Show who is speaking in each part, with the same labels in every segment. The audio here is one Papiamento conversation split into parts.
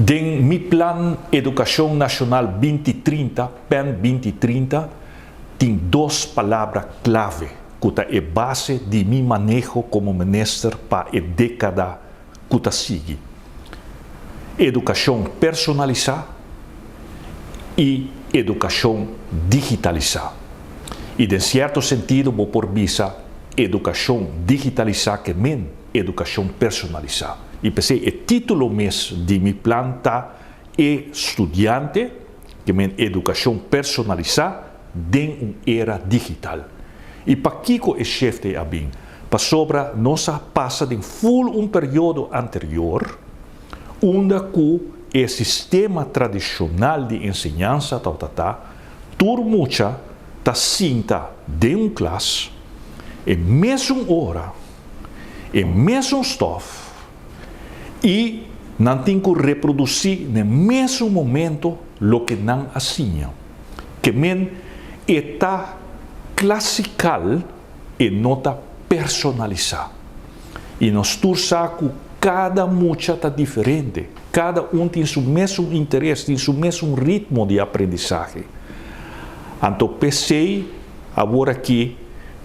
Speaker 1: Den mi Plan Edukashon Nashonal 2030, PEN 2030, tin dos palabra klave ku ta e base di mi maneho komo minister pa e dékada ku ta sigui, edukashon personalisá i edukashon digitalisá. I den sierto sentido bo por bisa edukashon digitalisá ke men edukashon personalisá. I p'esei e título mes di mi plan ta E studiante, ke men edukashon personalisá den un era digital. I pakiko e shift ei a bin? Pasobra nos a pasa den ful un periodo anterior unda ku e sistema tradishonal di enseñansa tabata ta, tur mucha ta sinta den un klas e mesun ora, e mesun stof i nan tin ku reprodusí n'e mesun momento loke nan a siña. Ke men e ta klasikal, e no ta personalisá. I nos tur sa ku kada mucha ta diferente, kada un tin su mesun interes, tin su mesun ritmo di aprendisahe. Anto p'esei awor aki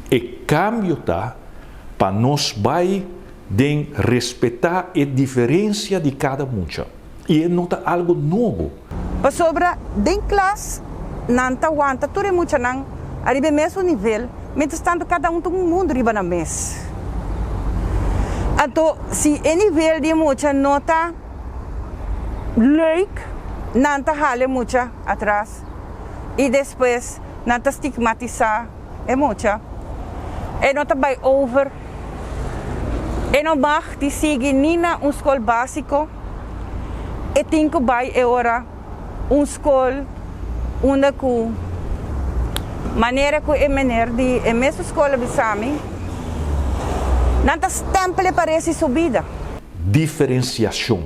Speaker 1: e kambio ta pa nos bai den respetá e diferensia di kada mucha. I e no ta algu nobo.
Speaker 2: Pasobra den klas nan ta wanta tur e muchanan ariba e mesun nivel, mientras tanto kada un ta un mundu riba nan mes. Anto si e nivel di e mucha no ta leuk, nan ta hala e mucha atras i despues nan ta stigmatisá e mucha. E no ta bai over. E no mag di sigui ni na un skol básiko, e tin ku bai e ora un skol unda ku manera ku e mener di e mesun skol a bisa mi, nan ta stèmpel e pares di su bida.
Speaker 1: Diferensiashon.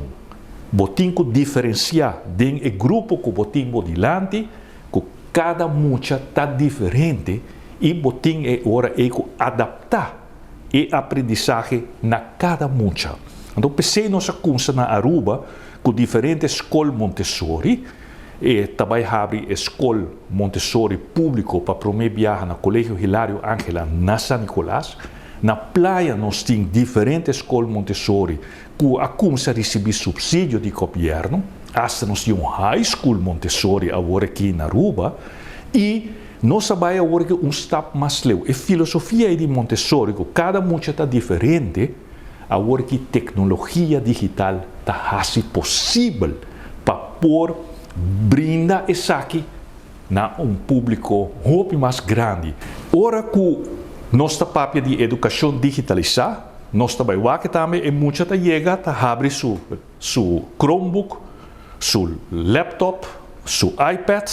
Speaker 1: Bo tin ku diferensiá den e grupo ku bo tin bo dilanti ku kada mucha ta diferente i bo tin e ora ei ku adaptá e aprendisahe na kada mucha. Anto p'esei nos a kumsa na Aruba ku diferente skol Montessori, e ta bai habri e skol Montessori públiko pa promé biaha na Kolegio Hilario Angela na San Nicolas. Na Playa nos tin diferente skol Montessori ku a kumsa risibí supsidio di gobièrnu, asta nos tin un high school Montessori awor aki na Aruba i Nos a bai awor ku un stap mas leu. E filosofia ei di Montessori ku kada mucha ta diferente, awor ki teknologia digital ta hasi posibel pa por brinda esaki na un públiko hopi mas grandi. Ora ku nos ta papia di edukashon digitalisá, nos ta bai wak tambe e mucha ta yega ta habri su su Chromebook, su laptop, su iPad,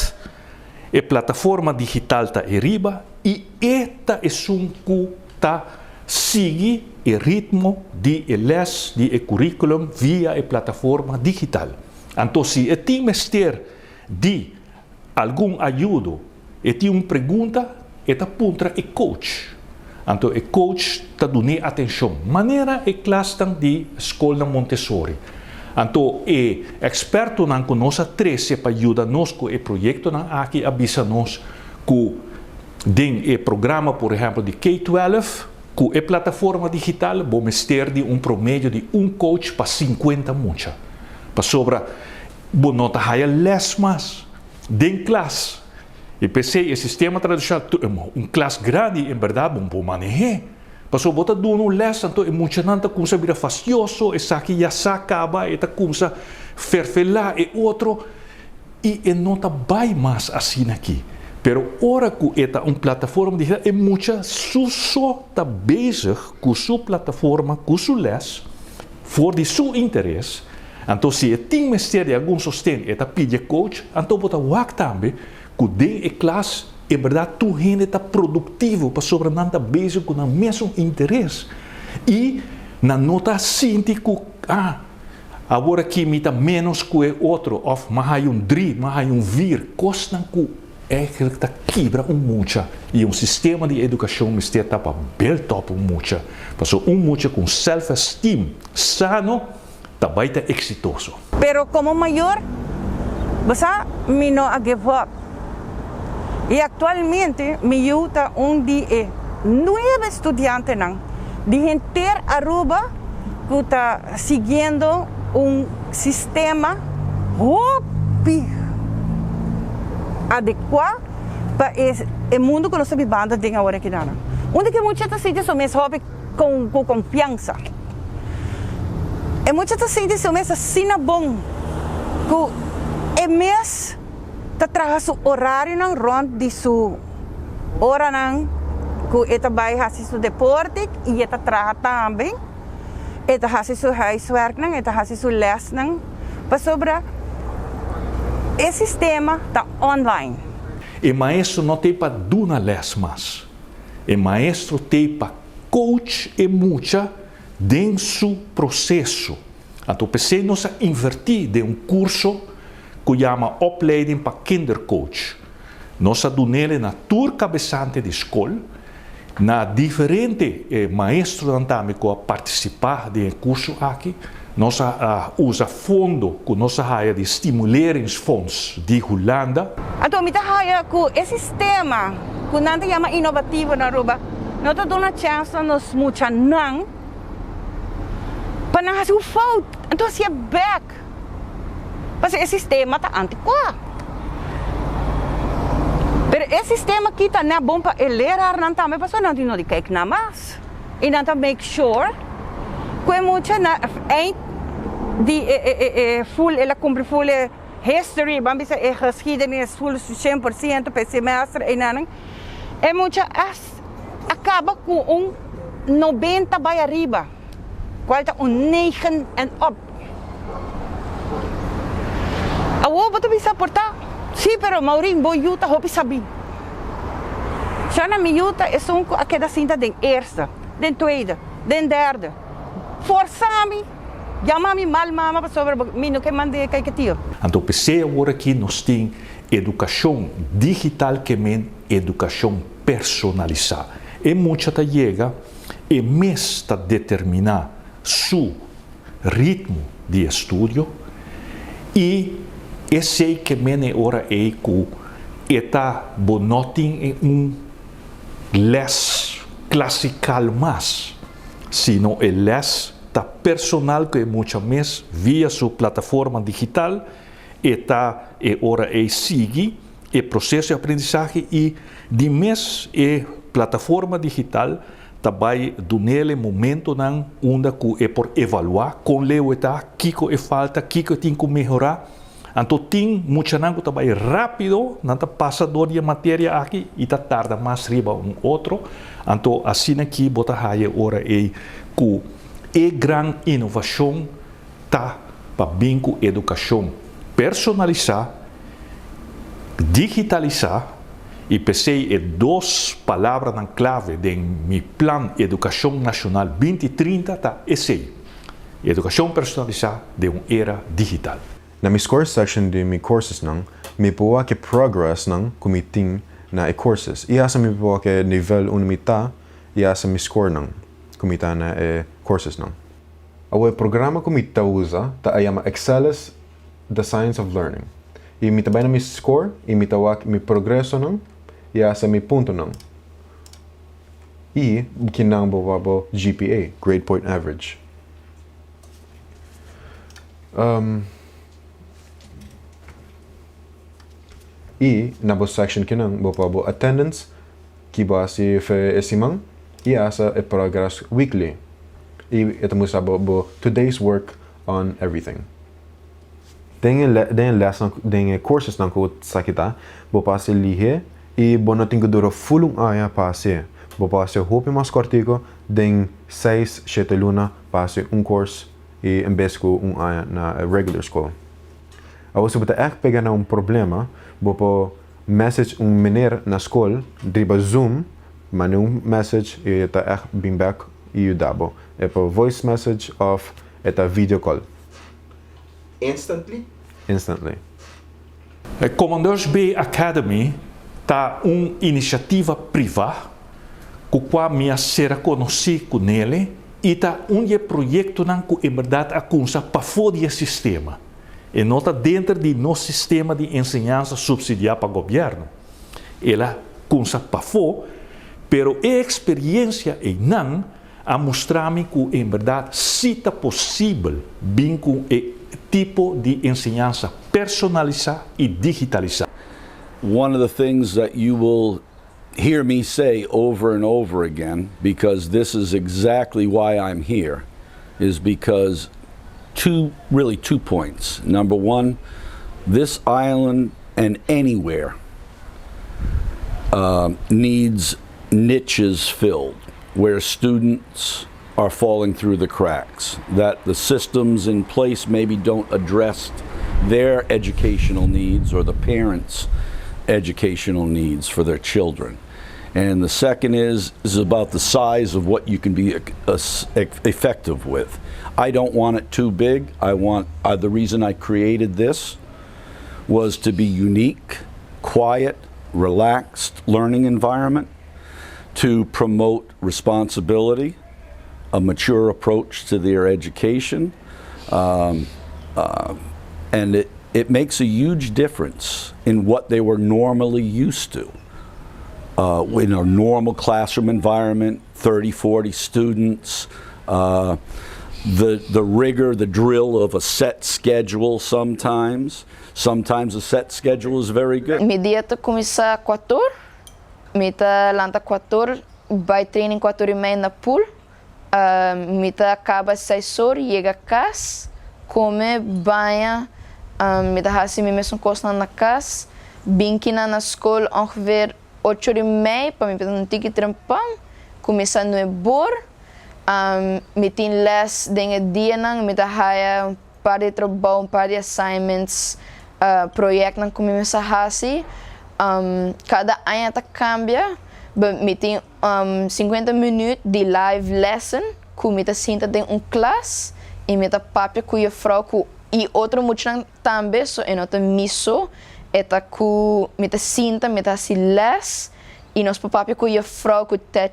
Speaker 1: E plataforma digital ta e riba i e ta esun ku ta sigui e ritmo di e lès di e curriculum via e plataforma digital. Anto si e tin mester di algun ayudo, e tin un pregunta, e ta puntra e coach. Anto e coach ta dun'é atenshon, manera e klasnan di skolnan Montessori. Anto e ekspertonan ku nos a trese pa yuda nos ku e proyektonan aki a bisa nos ku den e programa por ehèmpel di K 12, ku e plataforma digital bo mester di un promedio di un coach pa 50 mucha. Pasobra bo no ta haya lès mas den klas. I p'esei e sistema tradishonal, un klas grandi en bèrdat bo no por maneh'é. Pasobra bo ta duna un lès anto e muchanan ta kumsa bira fastioso, esaki ya sa kaba, e ta kumsa ferfelá e otro i e no ta bai mas asina aki. Pero ora ku e ta un plataforma digital e mucha su so ta bezig ku su plataforma, ku su lès, for di su interes. Anto si e tin mester di algun sosten e ta pidi e coach, anto bo ta wak tambe ku den e klas en bèrdat tur hende ta produktivo pasobra nan ta bezig ku nan mesun interes i nan no ta sinti ku ah awor aki mi ta ménos ku e otro òf m'a haña un dri, m'a haña un vir, kosnan ku Eigenlijk ta kibra un mucha y un sistema di educacion mester ta pa build up un mucha, pasobra un mucha cu un self esteem sano. ta bai ta eksitoso.
Speaker 2: Pero komo mayor, bo sa, mi no a give up. I aktualmente mi yu ta un di e nuebe studiantenan di henter Aruba ku ta siguiendo un sistema hopi adekuá pa e mundu ku nos ta bibando den awor akinan. Unda ku e mucha ta sinti su mes hopi ku konfiansa. E mucha ta sinti su mes asina bon ku e mes ta traha su orarionan rònt di su oranan ku e ta bai hasi su deporte i e ta traha tambe. E ta hasi su huiswerknan, e ta hasi su lèsnan pasobra e sistema ta online.
Speaker 1: E maestro no t'ei pa duna lès mas. E maestro t'ei pa coach e mucha den su proceso. Anto p'esei nos a inverti den un curso cu yama Opleiding pa Kindercoach. Nos a dunele na tur cabesante di scol, na diferente maestronan tambe cu a participa den e curso aki. Nos a usa fondo cu nos a haya di Stimuleringsfonds di Hulanda.
Speaker 2: Anto mi ta haya cu e sistema cu nan ta yama innovativo na Aruba no ta duna chens na nos muchanan pa nan haci un fout. Anto hacié bek pasobra e sistema ta anticua. Pero e sistema aki ta net bon pa e lerarnan tambe pasobra nan tin no di kijk na mas. I nan ta make sure ku e mucha na eind di e e e full el a kumpli full e history ban bisa e geschiedenis full 100% pa e semester einanan e mucha a kaba ku un 90 bai ariba kual ta un negen en op. Awor bo ta bisa por ta, Sí, pero Maureen, bo yu ta hopi sabí. Shana, mi yu ta esun ku a keda sinta den eerste, den tweede, den derde. Forsa mi, yama mi mal mama pasobra bo mi no ke mand'é kai ke tio.
Speaker 1: Anto p'esei awor aki nos tin edukashon digital ke men edukashon personalisá. E mucha ta yega, e mes ta determiná su ritmo di estudio i esei ke men e ora ei ku e ta bo no tin e un lès klasikal mas, sino e lès ta personal ku e mucha mes via su plataforma digital e ta e ora ei sigui e proseso di aprendisahe i di mes e plataforma digital ta bai dunele momentonan unda ku e por evaluá kon leu e ta, kiko e falta, kiko e tin ku mehorá. Anto tin muchanan ku ta bai rápido, nan ta pasa dor di e materia aki i ta tarda mas riba un otro. Anto asina ki bo ta haya e ora ei ku e gran inovashon ta pa bin ku edukashon personalisá, digitalisá i p'esei e dos palabranan klave den mi Plan Edukashon Nashonal 2030 ta esei, Edukashon personalisá den un era digital.
Speaker 3: Na mi score section di mi coursesnan, mi por wak e progressnan ku mi tin na e courses i hasta mi por wak e nivel unda mi ta i hasta mi scorenan ku mi ta na e coursesnan. Awor e programa ku mi ta usa ta a yama Excellus The Science of Learning i mi ta bai na mi score i mi ta wak mi progresonan i hasta mi puntonan i kinan bo wak bo GPA, Grade Point Average. I na bo section kinan bo por bo attendance ki bo hasi fe e siman i hasta e progress weekly i e ta mustra bo bo today's work on everything. Den e den e lesnan den e coursesnan ku esaki ta bo por hasi lihé i bo no tin ku dura ful un aña pa hasié. Bo por hasi hopi mas kòrtiku den seis shete luna pa hasi un course i en bes ku un aña na e regular school. Awor si bo ta ègt pega na un problema bo por message un meneer na skol riba zoom, manda un message i e ta ègt bin bèk i yuda bo. E por voice message òf e ta video call.
Speaker 4: Instantly?
Speaker 3: Instantly.
Speaker 1: E Commandeurs Bay Academy ta un inisiativa privá ku kua mi a sera konosí ku nele. I ta un di e proyektonan ku en bèrdat a kumsa pafó di e sistema. E no ta denter di nos sistema di enseñansa supsidiá pa gobièrnu. El a kumsa pafó, pero e eksperiensia einan a mustra mi ku en bèrdat sí ta posibel bin ku e tipo di enseñansa personalisá i digitalisá.
Speaker 5: One of the things that you will hear me say over and over again, because this is exactly why I'm here, is because two, really two points. Number one, this island and anywhere needs niches filled where students are falling through the cracks, that the systems in place maybe don't address their educational needs or the parents' educational needs for their children. And the second is is about the size of what you can be effective with. I don't want it too big. I want the reason I created this was to be unique, quiet, relaxed learning environment to promote responsibility, a mature approach to their education, and it, it makes a huge difference in what they were normally used to. In a normal classroom environment, 30, 40 students, the rigor, the drill of a set schedule sometimes. Sometimes a set schedule is very good.
Speaker 6: Mi dia ta kuminsá 4'or, mi ta lanta 4'or, bai training 4'or i mei na pool. Mi ta kaba 6'or, yega kas, kome, baña, mi ta hasi mi mesun kosnan na kas, bin akinan na skol ongeveer 8'or i mei pa mi un tiki trempan, kuminsá 9'or, mi tin les den e dianan, mi ta haya un par di trabou, un par di assignments, proyektonan ku mi mester hasi. Kada aña ta kambia, but mi tin 50 minüt di live lesson ku mi ta sinta den un klas i mi ta papia ku juffrouw ku i otro muchanan tambe, so e no ta mi so, e ta ku mi ta sinta, mi ta hasi les i nos por papia ku juffrouw ku te,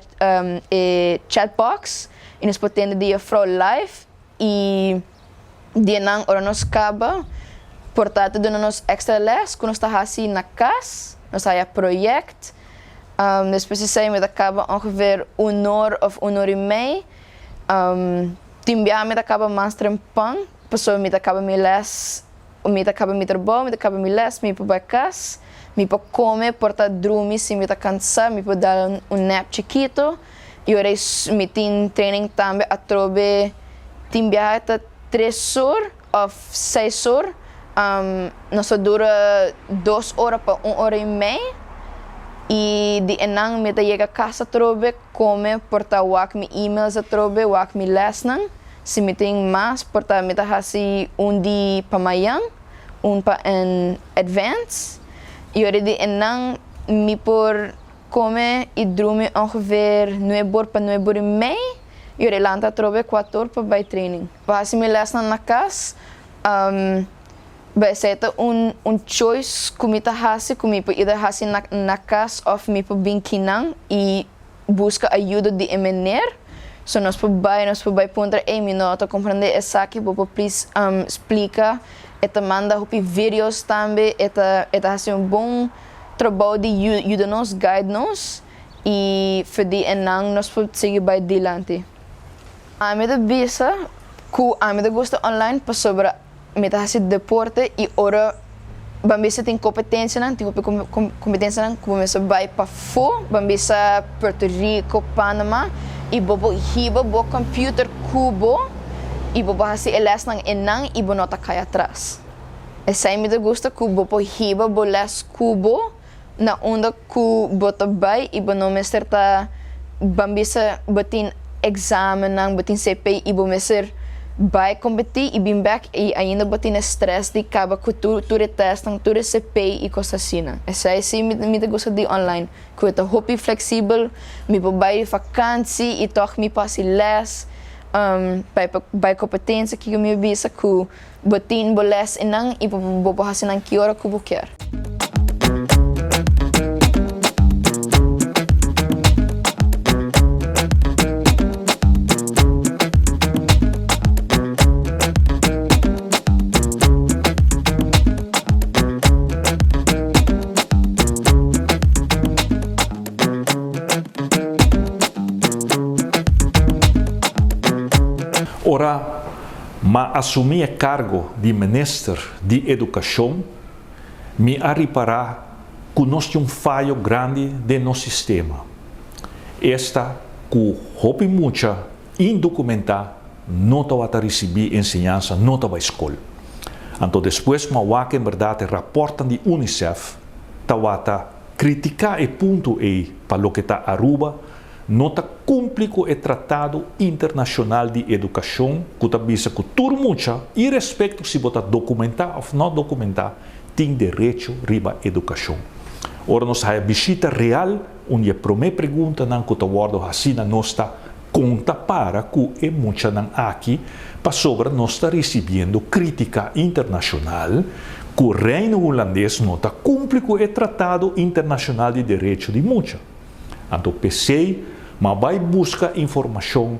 Speaker 6: e chat box i nos por tende di juffrouw live i dianan ora nos kaba por ta duna nos extra les ku nos ta hasi na kas, nos haya project. Despues di esei mi ta kaba ongeveer 1 or òf 1 or i mei. Tin biaha mi ta kaba mas trempan, pasobra mi ta kaba mi les, mi ta kaba mi trabou, mi ta kaba mi les, mi por bai kas, mi por kome, por ta drumi si mi ta kansá, mi por dal un nap chikitu. I ora mi tin training tambe atrobe tin biaha ta 3 or òf 6 or. Nos ta dura 2 ora pa 1 ora i mei. I di einan mi ta yega kas atrobe, kome, por ta wak mi emails atrobe, wak mi lesnan. Si mi tin mas, por ta mi ta hasi un di pa mañan, un pa in advance. I ora di einan mi por kome i drumi ongeveer 9'or pa 9'or i mei. I ora lanta atrobe 4'or pa bai training. Pa hasi mi lesnan na kas, esei ta un choice ku mi ta hasi, ku mi por either hasi na kas òf mi por bin akinan i buska ayudo di e meneer. So nos por bai puntra, "Hey, mi no ta komprondé esaki, bo por please splika?" E ta manda hopi videos tambe, e ta hasi un bon trabou di yuda nos, guide nos i for di einan nos por sigui bai dilanti. Ami ta bisa ku ami ta gusta online pasobra mi ta hasi deporte i ora ban bisa tin kompetensianan, tin hopi kompetensianan ku bo mester bai pafó, ban bisa Puerto Rico, Panama, i bo por hiba bo computer ku bo i bo por hasi e lesnan einan i bo no ta kai atras. Esei mi ta gusta ku bo por hiba bo les ku bo na unda ku bo ta bai i bo no mester ta ban bisa bo tin examennan, bo tin CP i bo mester bai kompetí i bin bèk i ainda bo tin e stress di kaba ku tur e testnan, tur e CP i kos asina. Esei sí mi ta gusta di online, ku e ta hopi fleksibel, mi por bai vakantie i tòg mi por hasi les, bai kompetensia kiko mi a bisa ku bo tin bo les einan i bo por hasi nan ki ora ku bo kier.
Speaker 1: Ora m'a asumí e kargo di minister di Edukashon, mi a ripará ku nos tin un fayo grandi den nos sistema, esta ku hopi mucha indokumentá no tabata risibí enseñansa, no ta bai skol. Anto despues m'a wak en bèrdat e rapòrtnan di UNICEF tabata kritiká e punto ei pa loke ta Aruba no ta kumpli ku e tratado internashonal di edukashon ku ta bisa ku tur mucha, irespekto si bo ta dokumentá òf no dokumentá, tin derecho riba edukashon. Ora nos haya bishita real, un di e promé preguntanan ku ta wòrdu hasí na nos ta, Kon ta para ku e muchanan aki pasobra nos ta risibiendo krítika internashonal ku Reino Hulandes no ta kumpli ku e tratado internashonal di derecho di mucha? Anto p'esei m'a bai buska informashon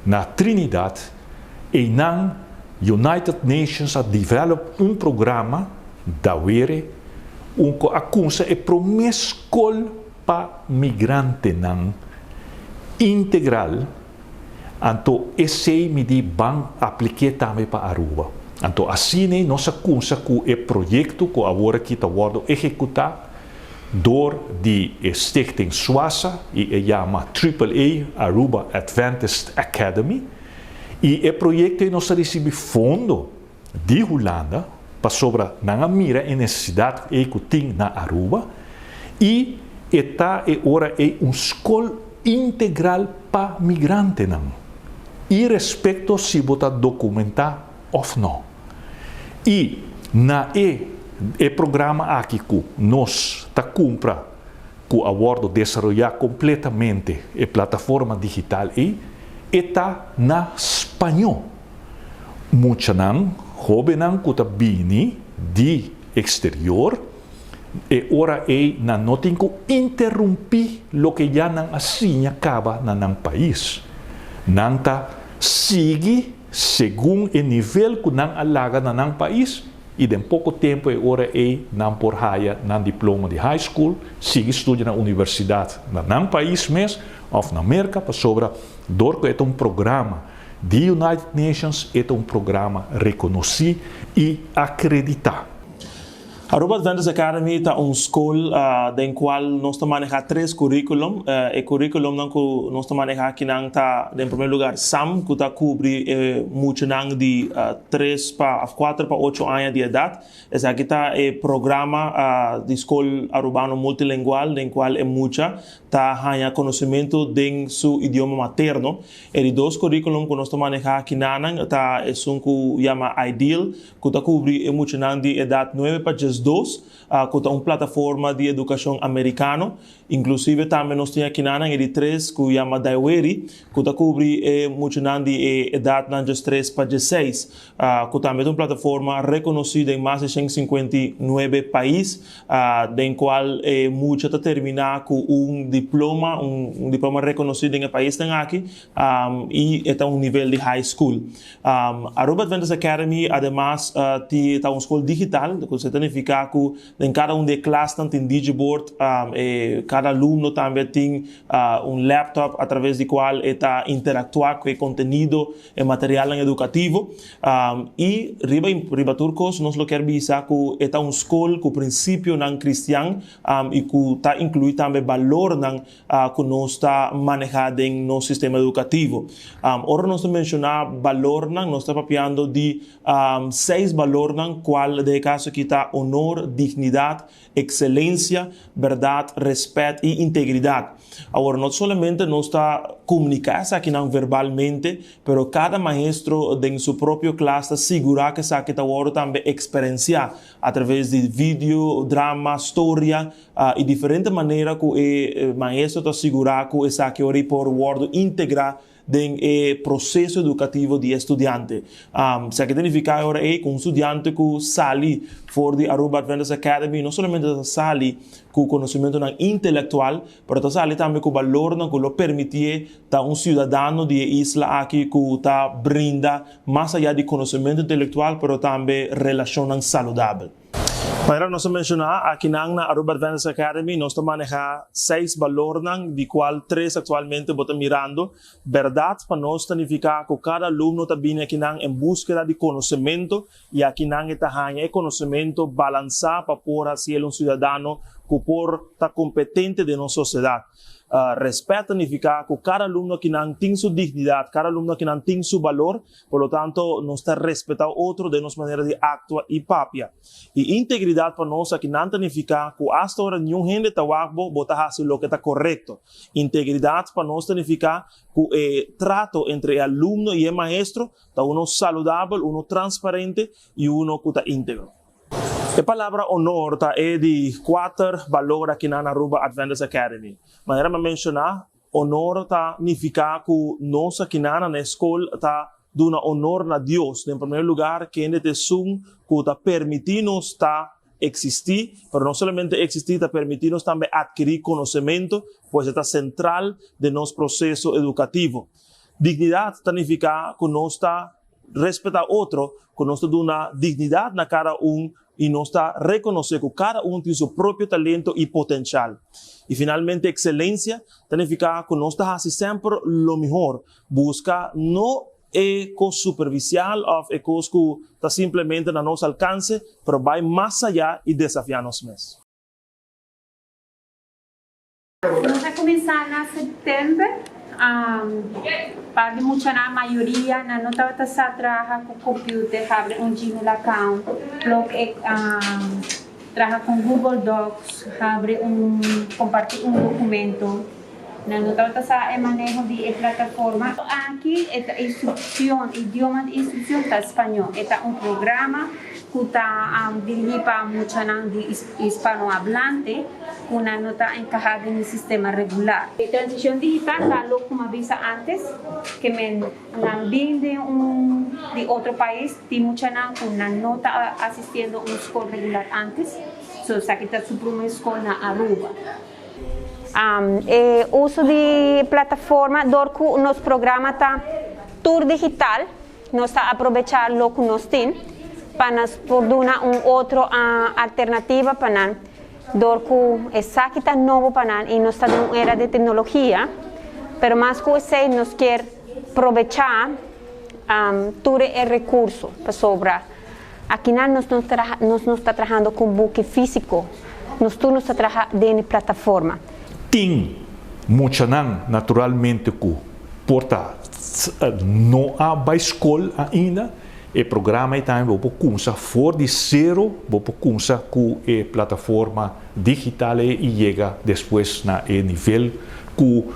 Speaker 1: na Trinidad, einan United Nations a develop un programa, Dawere, un ku a kumsa e promé skol pa migrantenan integral, anto esei mi di ban aplik'é tambe pa Aruba. Anto asina nos a kumsa ku e proyekto ku awor aki ta wòrdu ehekutá Door di e Stichting Swasa y e yama Triple A Aruba Adventist Academy y e proyecto ey nos a ricibi fondo di Hulanda pasobra nan a mira e necesidad ey cu tin na Aruba y e ta e ora ey un scol integral pa migrantenan irespecto si bo ta documenta of no. I na e e programa aki ku nos ta kumpra ku a wòrdu desaroyá kompletamente e plataforma digital ei, e ta na spañó. Muchanan, hóbennan ku ta bini di eksterior, e ora ei nan no tin ku interumpí loke ya nan a siña kaba na nan pais. Nan ta sigui segun e nivel ku nan a laga na nan pais i den poko tempu e ora ei nan por haya nan diploma di high school, sigui studia na universidat na nan pais mes òf na Merka pasobra dor ku e ta un programa di United Nations e ta un programa rekonosí i akreditá.
Speaker 7: Aruba Adventist Academy ta un skol den kual nos ta maneha tres kurikulum. E kurikulumnan ku nos ta maneha akinan ta den primer lugar sam ku ta kubri e muchanan di tres pa òf kuater pa ocho aña di edat. Esaki ta e programa di skol arubano multilengual den kual e mucha ta haña konosementu den su idioma materno. E di dos kurikulum ku nos ta maneha akinanan ta esun ku yama Ideal ku ta kubri e muchanan di edat nuebe pa diesdos, ku ta un plataforma di edukashon amerikano. Inklusive tambe nos tin akinanan e di tres ku yama Daiweri, ku ta kubri e muchanan di e edatnan diestres pa diesseis, ku tambe ta un plataforma rekonosí den mas di shen 59 pais, den kual e mucha ta terminá ku un diploma, un diploma rekonosí den e paisnan aki, i e ta un nivel di high school. Aruba Adventist Academy ademas ti ta un skol digital, ku esei ta nifiká ku den kada un di e klasnan tin digiboard, e kada alumno tambe tin un laptop atraves di kual e ta interaktuá ku e kontenido, e materialnan edukativo. I riba riba tur kos nos lo kier bisa ku e ta un skol ku prinsipionan kristian i ku ta inkluí tambe balornan ku nos ta manehá den nos sistema edukativo. Ora nos ta menshoná balornan, nos ta papiando di seis balornan, kual den e kaso aki ta honor, dignidat, ekselensia, bèrdat, rèspèt i integridat. Awor, no solamente nos ta komuniká esakinan verbalmente, pero kada maestro den su propio klas ta sigurá ku esaki ta wòrdu tambe eksperensiá atraves di video, drama, storia, I diferente manera ku e maestro ta sigurá ku esaki ora i por wòrdu integrá den e proseso edukativo di e studiante. Esaki ta nifiká e ora ei ku un studiante ku sali for di Aruba Adventist Academy no solamente ta sali ku konosementunan intelektual, pero ta sali tambe ku balornan ku lo permitié ta un siudadano di e isla aki ku ta brinda mas ayá di konosementu intelektual pero tambe relashonnan saludabel. Manera nos a menciona, akinan na Aruba Adventist Academy nos ta maneha seis balornan, di cual tres actualmente bo ta mirando. Berdad pa nos ta nifica cu cada alumno ta bini akinan en buskeda di conocemento y akinan e ta haña e conocemento balansa pa por haci el un ciudadano cu por ta competente den nos sociedad. Respet ta nifica cu cada alumno akinan tin su dignidad, cada alumno akinan tin su balor. Por lo tanto, nos ta respetá otro den nos manera di aktua i papia. I integridat pa nos akinan ta nifiká ku asta ora niun hende ta wak bo, bo ta hasi loke ta korekto. Integridat pa nos ta nifiká ku e trato entre e alumno i e maestro ta uno saludabel, uno transparente i uno ku ta íntegro. E palabra honor ta e di kuater balor akinan na Aruba Adventist Academy. Manera mi a menshoná, Honor ta nifiká ku nos akinan na e skol ta duna honor na Dios den primer lugar, kende ta esun ku ta permití nos ta eksistí, pero no solamente eksistí, ta permití nos tambe atkirí konosementu, pues e ta sentral den nos proseso edukativo. Dignidat ta nifiká ku nos ta respetá otro, ku nos ta duna dignidat na kada un i nos ta rekonosé ku kada un tin su propio talento i potenshal. I finalmente ekselensia ta nifiká ku nos ta hasi semper lo mihor, buska no e kos supervisial òf e kos ku ta simplemente na nos alkanse, pero bai mas ayá i desafiá nos mes.
Speaker 8: Nos a cuminsa na september, par di muchanan, mayoria nan no tabata sa traha cu computer, habri un Gmail account, plug e traha con Google Docs, habri un comparti un documento, nan no tabata sa e maneho di e plataforma. Aki e ta instruccion, idioma di instruccion ta spañol, e ta un programa cu ta dirigi pa muchanan di hispanohablante cu nan no ta encaha den e sistema regular. E transicion digital ta lo cu m'a bisa antes, ke men nan bin den un di otro pais, tin muchanan cu nan no ta asistiendo un scol regular antes, so esaki ta su prome scol na Aruba. E uso di plataforma dor cu nos programa ta tur digital, Nos ta aprovechá lo ku nos tin pa nos por duna un otro alternativa pa nan dor ku esaki ta nobo pa nan i nos ta den un era di teknologia, pero mas ku esei nos kier probechá tur e rekurso pasobra akinan nos no traha nos no ta trahando ku buki físiko, nos tur nos ta traha den e plataforma.
Speaker 1: Tin muchanan naturalmente ku por ta no a bai skol ainda, e programa ei tambe bo por kumsa for di sero, bo por kumsa ku e plataforma digital ei i yega despues na e nivel ku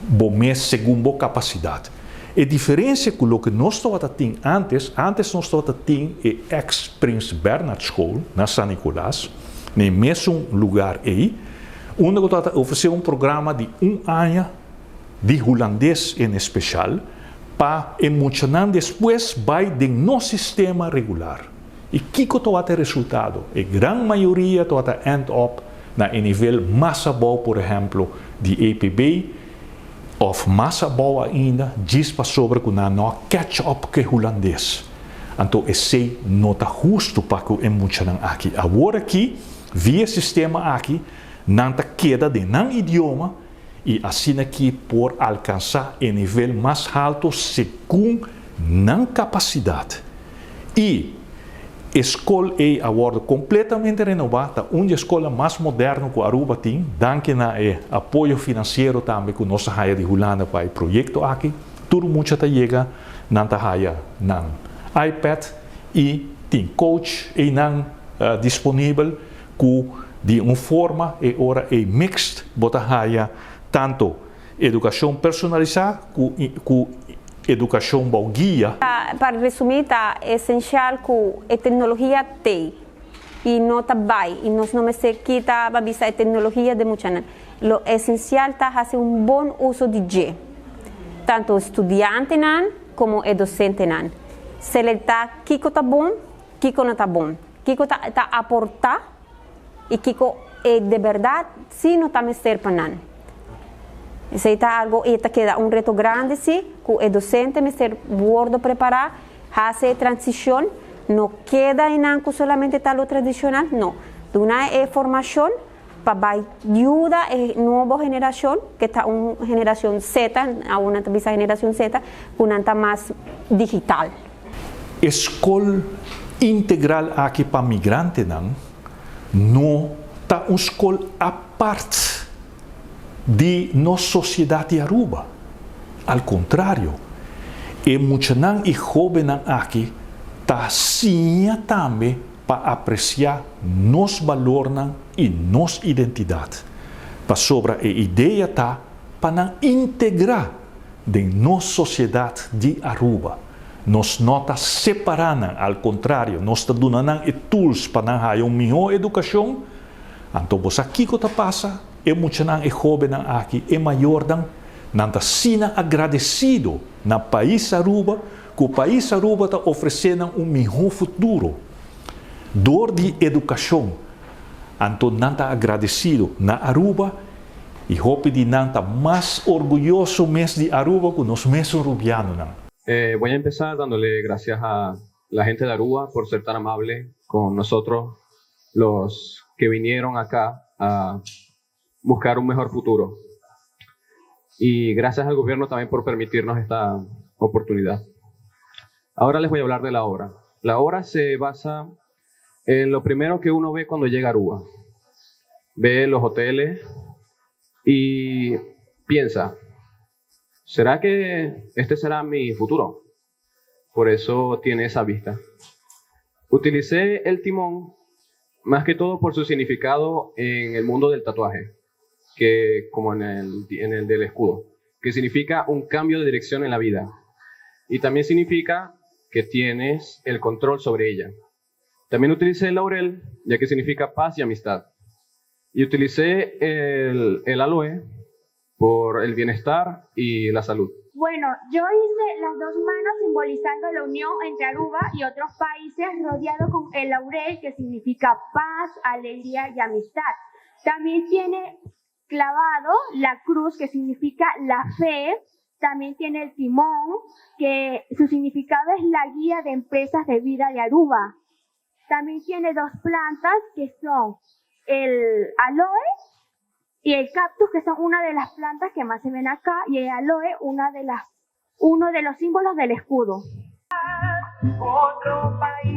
Speaker 1: bo mes segun bo kapasidat. E diferensia ku loke nos tabata tin antes, antes nos tabata tin e ex Prins Bernhard School na San Nicolas, na e mesun lugar ei, unda ku tabata ofresé un programa di un aña, di hulandes en especial, pa e muchanan despues bai den nos sistema regular. I kiko tawata e resultado? E gran mayoria tawata end up na e nivel mas abou, por ehemplo, di EPB, of mas abou ainda, djis pasobra ku nan no a catch up ku e hulandes. Anto esei no ta hustu pa ku e muchanan aki. Awor aki, via e sistema aki, nan ta keda den nan idioma, i asina ki por alkansá e nivel mas halto segun nan kapasidat. I e skol ei a wòrdu kompletamente renobá, ta un di e skolnan mas moderno ku Aruba tin, danki na e apoyo finansiero tambe ku nos a haya di Hulanda pa e proyekto aki. Tur mucha ta yega, nan ta haya nan iPad i tin coach einan disponibel Ku di un forma e ora ei mixed bo ta haya tanto edukashon personalisá ku ku edukashon bou guia.
Speaker 8: Pa resumí ta esenshal ku e teknologia t'ei i no ta bai i nos no mester kita pa bisa e teknologia den muchanan. Lo esensial ta hasi un bon uso di dje, tanto studiantenan komo e dosentenan. Selektá kiko ta bon, kiko no ta bon. Kiko ta ta aportá i kiko e de bèrdat sí no ta mester pa nan. Esei ta algo i ta keda un reto grandi sí ku e dosente mester wordo prepará, hasi e transishon.
Speaker 9: No keda einan ku solamente ta lo tradishonal, no. Duna e formashon pa bai yuda e nobo generashon, ke ta un generashon Z, awor nan ta bisa generashon Z, ku nan ta mas digital.
Speaker 1: E skol integral aki pa migrantenan no ta un skol apart di nos sosiedat di Aruba. Al kontrario, e muchanan i hóbennan aki ta siña tambe pa apresiá nos balornan i nos identidat, pasobra e idea ta pa nan integrá den nos sosiedat di Aruba. Nos no ta separá nan, al kontrario, nos ta duna nan e tools pa nan haya un mihó edukashon. Anto bo sa kiko ta pasa? E muchanan, e hóbennan aki, e mayornan, nan ta asina agradesido na pais Aruba ku pais Aruba ta ofresé nan un mihó futuro dor di edukashon. Anto nan ta agradesido na Aruba i hopi di nan ta mas orguyoso mes di Aruba ku nos mesun rubianonan.
Speaker 10: Voy a empezar dándole gracias a la gente de Aruba por ser tan amable con nosotros los que vinieron acá a buscar un mejor futuro. Y gracias al gobierno también por permitirnos esta oportunidad. Ahora les voy a hablar de la obra. La obra se basa en lo primero que uno ve cuando llega a Aruba. Ve los hoteles y piensa, ¿será que este será mi futuro? Por eso tiene esa vista. Utilicé el timón más que todo por su significado en el mundo del tatuaje, que como en el, en el del escudo, que significa un cambio de dirección en la vida. Y también significa que tienes el control sobre ella. También utilicé el laurel, ya que significa paz y amistad. Y utilicé el, el aloe por el bienestar y la salud.
Speaker 11: Bueno, yo hice las dos manos simbolizando la unión entre Aruba y otros países rodeado con el laurel que significa paz, alegría y amistad. También tiene clavado la cruz que significa la fe. También tiene el timón que su significado es la guía de empresas de vida de Aruba. También tiene dos plantas que son el aloe y el cactus, que son una de las plantas que más se ven acá, y el aloe, una de las, uno de los símbolos del escudo.
Speaker 12: Otro país.